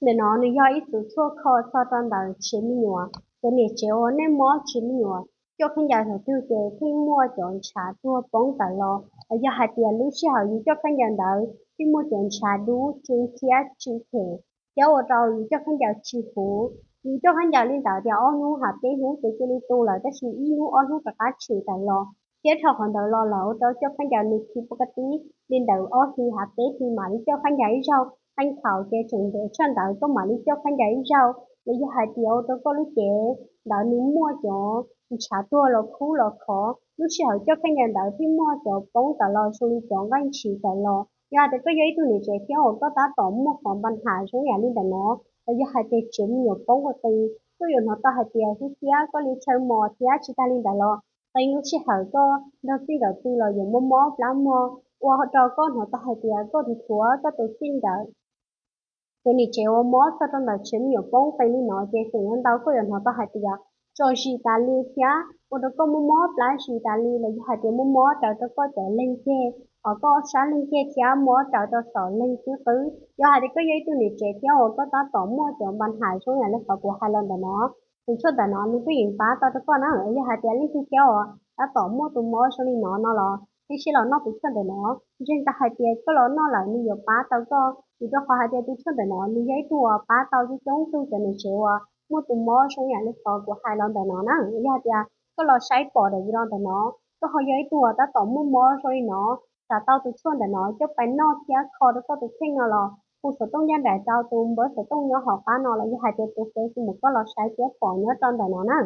Ntawm no nws yog ib txwm tshuaj kho txog rau ntawm tsev me nyuam. Cov niam tsev uas nej mob tsev me nyuam coj khaub ncaws thaum twg ces pheej muaj cov ntshav tuag poob tawm los, los yog hais tias lub sij hawm yus coj khaub ncaws ntawd pheej muaj cov ntshav dub tsw thiab tsw phem, thiab ua rau yus coj khaub ncaws tsis huv. Yus coj khaub ncaws li ntawd tias ob hnub hab peb hnub ces cia li tu lawm, tab sis ib hnub ob hnub rov qab tshwm tawm los, thiab dhau qhov ntawd los lawm ua rau coj khaub ncaws nws khi pov ka tib li ntawd ob hlis hab peb hlis mam li coj khaub ncaws ib zaug. Qee thaum ces tseem ntev tshaj ntawd koj mam li coj khaub ncaws ib zaug, los yog hais tias ua rau koj lub cev ntawd nws muaj cov ntshav tuag los khub los khov, lub sij hawm coj khaub ncaws ntawd pheej muaj cov poob tawm los zoo li cov nqaij ntshis tawm los. Yog hais tias koj yog ib tug niam tsev thiab uas koj tab tom muaj qhov npa nham zoo yam li ntawm no, los yog hais tias tsev me nyuam poob ua ti, koj yuav hnov tau hais tias xub xiab koj li tshaw mos thiab tsis tag li ntawd los qee lub sij hawm koj nrog txij nkawm pw los yuav mob mob plab muag, ua rau koj hnov tau hais tias koj tus thuav koj tus txij nkawm. Cov niam tsev uas mob txog rau ntawm tsev me nyuam poob qee li no ces feem ntau koj yuav hnov tau hais tias tso zis tas li thiab ua rau koj mob mob plab zis tas li, los yog hais tias mob mob raws rau koj cov leeg ceg, hos koj sab leeg ceg thiab mob raws rau saum leeg xwb qwb. Yog hais tias koj yog ib tug niam tsev thiab uas koj tab tom muaj cov npa nham zoo yam li qhov kuv hais los ntawm no, tus tshuaj ntawm no nws kuj yeej pab tau rau koj na. Yog hais tias leej twg thiab uas tab tom muaj tus mob zoo li no no los peb sib los noj tus tshuaj ntawm no. Ntseeg tau hais tias koj los noj lawm nws yuav pab tau koj, vim rau qhov hais tias tus tshuaj ntawm no nws yog ib tug uas pab tau coob coob tug cov niam tsev uas muaj tus mob zoo yam li qhov kuv hais los ntawm no na. Yog hais tias koj los saib pom daim video ntawm no, koj ho yog ib tug uas tab tom muaj mob zoo li no, xav tau tus tshuaj ntawm no coj pais noj thiab kho rau koj tus kheej no los hu xov tooj ncaj nraim rau tus npawb xov tooj nyob hauv qab no, los yog hais tias tus Facebook koj los saib thiab pom nyob rau ntawm no na.